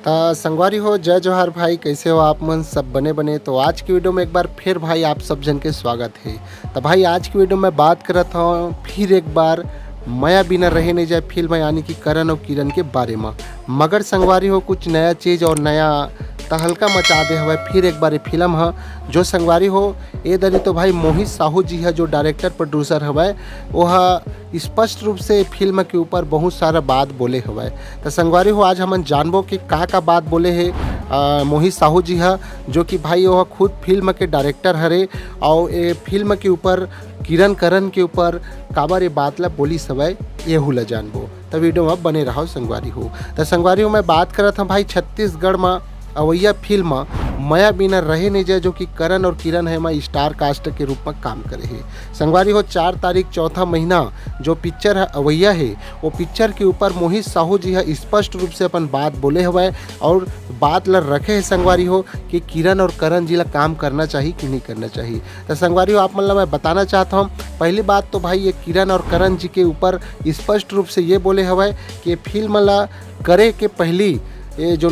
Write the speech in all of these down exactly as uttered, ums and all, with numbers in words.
त संगवारी हो, जय जोहार भाई, कैसे हो आप मन? सब बने बने। तो आज की वीडियो में एक बार फिर भाई आप सब जन के स्वागत है। त भाई आज की वीडियो में बात करत हूँ फिर एक बार मया बिना रहे नहीं जाए फिल्म यानी कि करण और किरण के बारे में। मगर संगवारी हो, कुछ नया चीज़ और नया तहलका मचा दे हवय फिर एक बार ये फिल्म ह, जो संगवारी हो, ए दरी तो भाई मोहित साहू जी ह जो डायरेक्टर प्रोड्यूसर हवय, वो ह स्पष्ट रूप से फिल्म के ऊपर बहुत सारा बात बोले हवय। त संगवारी हो, आज हमन जानबो कि का का बात बोले हे अ, मोहित साहू जी ह, जो कि भाई वो खुद फिल्म के डायरेक्टर हरे, और ये फिल्म के ऊपर, किरण करण के ऊपर काबर ये बात ला बोलिस हवय, येहू ला जानबो। त वीडियो में बने रहो संगवारी हो। त संगवारी हो, मैं बात करत हूँ भाई छत्तीसगढ़ में अवैया फिल्म मया बिना रहे नहीं जाए, जो कि करण और किरण है, मैं स्टार कास्ट के रूप में काम करे हे। संगवारी हो, चार तारीख चौथा महीना जो पिक्चर ह अवैया हे, वो पिक्चर के ऊपर मोहित साहू जी ह स्पष्ट रूप से अपन बात बोले हवय और बात ल रखे हे संगवारी हो कि किरण और करण जी ला काम करना चाहिए कि नहीं करना चाहिए। तो संगवारी हो, आप मन ला मैं बताना चाहता हूँ, पहली बात तो भाई ये किरण और करण जी के ऊपर स्पष्ट रूप से ये बोले हवय कि फिल्म ला करे के पहली ये जो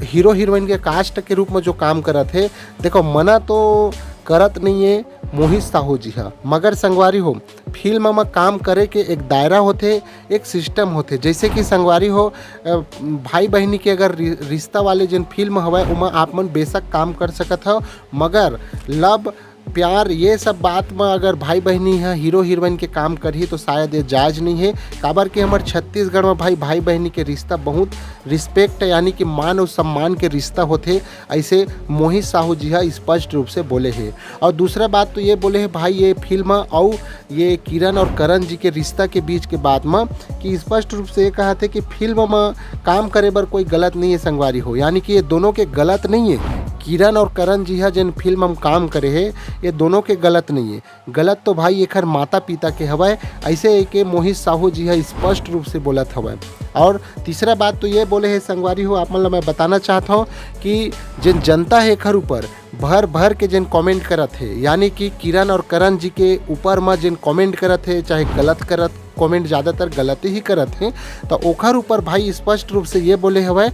हीरो हीरोइन के कास्ट के रूप में जो काम करत हे, देखो, मना तो करत नहीं है मोहित साहू जी हा, मगर संगवारी हो, फिल्म में काम करे के एक दायरा होथे, एक सिस्टम होथे। जैसे कि संगवारी हो, अ, भाई बहिनी के अगर रि-, रिश्ता वाले जिन फिल्म हवय, ओमा आप मन बेशक काम कर सकत हव, मगर लव प्यार ये सब बात में अगर भाई बहिनी ह हीरो हीरोइन के काम करही तो शायद ये जायज नहीं है। काबर कि हमर छत्तीसगढ़ में भाई, भाई बहिनी के रिश्ता बहुत रिस्पेक्ट यानी कि मान और सम्मान के रिश्ता होथे, ऐसे मोहित साहू जी ह स्पष्ट रूप से बोले हे। और दूसरा बात तो ये बोले हे भाई, ये फिल्म अउ ये किरण और करण जी के रिश्ता के बीच के बात म कि स्पष्ट रूप से ये कहा थे कि फिल्म म काम करे बर कोई गलत नहीं है संगवारी हो, यानी कि ये दोनों के गलत नहीं है। किरण और करण जी ह जेन फिल्म म काम करे हे, ये दोनों के गलत नहीं है। गलत तो भाई एखर माता पिता के हवय, ऐसे के मोहित साहू जी ह स्पष्ट रूप से बोलत हवय। और तीसरा बात तो ये बोले हे संगवारी हो, आप मन ला मैं बताना चाहत हूँ कि जेन जनता है एखर ऊपर भर भर के जेन कमेंट करत हे, यानी कि किरण और करण जी के ऊपर म जेन कमेंट करत हे, चाहे गलत करत, कमेंट ज़्यादातर गलत ही करत हे, तो ओखर ऊपर भाई स्पष्ट रूप से ये बोले हवय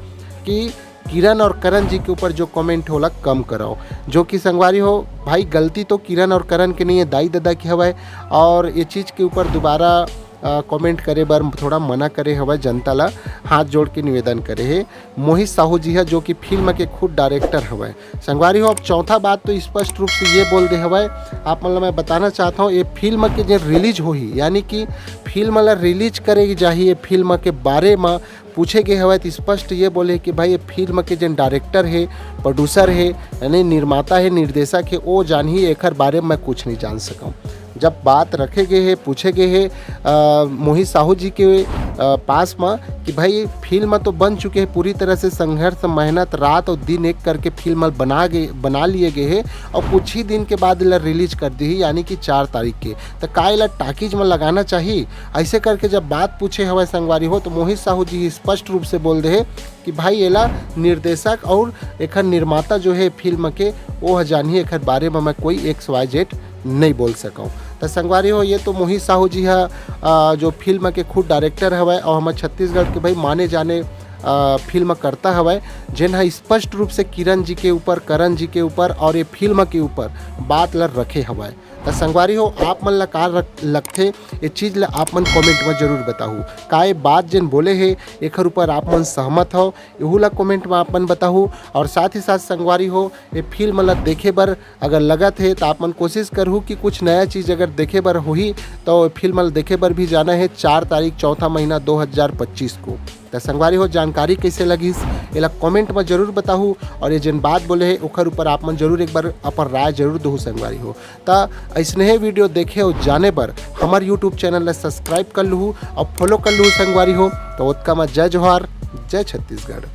कि किरण और करण जी के ऊपर जो कमेंट होला कम कराओ। जो कि संगवारी हो भाई, गलती तो किरण और करण के नहीं है, दाई ददा के हवय। और ये चीज़ के ऊपर दोबारा कमेंट करे बर थोड़ा मना करे हवय, जनता ला हाथ जोड़ के निवेदन करे हे मोहित साहू जी ह, जो कि फिल्म के खुद डायरेक्टर हवय। संगवारी हो, अब चौथा बात तो स्पष्ट रूप से ये बोल दे हवय, आप मन ला मैं बताना चाहता हूँ, ये फिल्म के जे रिलीज होही, यानी कि फिल्म ला रिलीज करे जाही, ये फिल्म के बारे में पूछे गए हवय तो स्पष्ट ये बोले कि भाई ये फिल्म के जेन डायरेक्टर हे, प्रोड्यूसर हे, यानी निर्माता हे, निर्देशक हे, वो जानही, एखर बारे में मैं कुछ नहीं जान सकूँ। जब बात रखे गए हे, पूछे गए हे अ, मोहित साहू जी के अ, पास म कि भाई ये फिल्म तो बन चुके हे, पूरी तरह से संघर्ष, मेहनत, रात और दिन एक करके फिल्म बना गए, बना लिए गए हे और कुछ ही दिन के बाद एला रिलीज कर दी, यानी कि चार तारीख के। तो का एला टाकीज में लगाना चाहिए? ऐसे करके जब बात पूछे हवय संगवारी हो, तो मोहित साहू जी स्पष्ट रूप से बोल दे हे कि भाई एला निर्देशक और एखर निर्माता जो है फिल्म के, वो ह जानही, एखर बारे में मैं कोई एक्स वाई जेड नहीं बोल सकूँ। तो संगवारी हो, ये तो मोहित साहू जी ह अ, जो फिल्म के खुद डायरेक्टर हवय और हमर छत्तीसगढ़ के भाई माने जाने अ, फिल्म करता हवय, जेन ह स्पष्ट रूप से किरण जी के ऊपर, करण जी के ऊपर और ये फिल्म के ऊपर बात ल रखे हवय। त संगवारी हो, आप मन ला का रख-, लगथे, ये चीज ला आप मन कमेंट में जरूर बताहू। का ये बात जेन बोले हे, एखर ऊपर आप मन सहमत हो, एहू ला कमेंट में आप मन बताहू। और साथ ही साथ संगवारी हो, ये फिल्म ला देखे बर अगर लगत हे, त आप मन कोशिश करहू कि कुछ नया चीज अगर देखे बर होही, तो फिल्म ला देखे बर भी जाना है चार तारीख, चौथा महीना दो हज़ार पच्चीस को। त संगवारी हो, जानकारी कैसे लगिस, एला कमेंट में जरूर बताहू, और ये जेन बात बोले हे, ओखर ऊपर आप मन जरूर एक बार अपन राय जरूर दहू संगवारी हो। त ऐसने ही वीडियो देखे और जाने बर हमर YouTube चैनल ला सब्सक्राइब कर लूहू और फॉलो कर लूहू संगवारी हो। तो ओतका में जय जोहार, जय छत्तीसगढ़।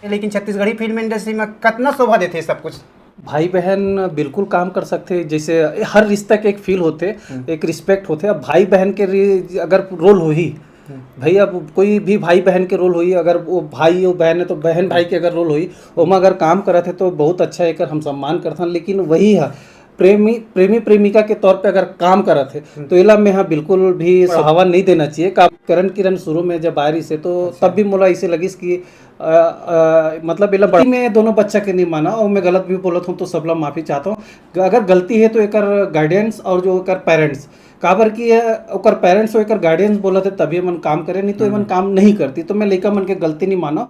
लेकिन छत्तीसगढ़ी फिल्म इंडस्ट्री में कतना शोभा देथे सब कुछ। भाई बहन बिल्कुल काम कर सकथे, जैसे हर रिश्ता के एक फील होथे, हम्म। एक रिस्पेक्ट होथे। अब भाई बहन के रि-, अगर रोल होही, हम्म। भाई अब कोई भी भाई बहन के रोल होही, अगर वो भाई वो बहन है तो बहन भाई के अगर रोल होही, ओमा अगर काम करत है तो बहुत अच्छा, एकर हम सम्मान करथन। लेकिन वही है, प्रेमी, प्रेमी प्रेमिका के तौर पे अगर काम करत है, हम्म। तो एला में हाँ बिल्कुल भी बढ़ावा। बढ़ावा नहीं देना चाहिए। का करण किरण शुरू में जब आ रही से तो अच्छा। तब भी मोला ऐसे लगिस कि अ, अ, मतलब एला बड़-, मैं दोनों बच्चा के नहीं माना और मैं गलत भी बोलत हूँ तो सबला माफी चाहता हूँ। अगर गलती है तो एकर गार्डियंस और जो एकर पेरेंट्स, काबर कि ये ओकर पेरेंट्स और एकर गार्डियंस बोलत है तभी एमन काम करे, नहीं तो एमन काम नहीं करती। तो मैं लइका मन के गलती नहीं माना।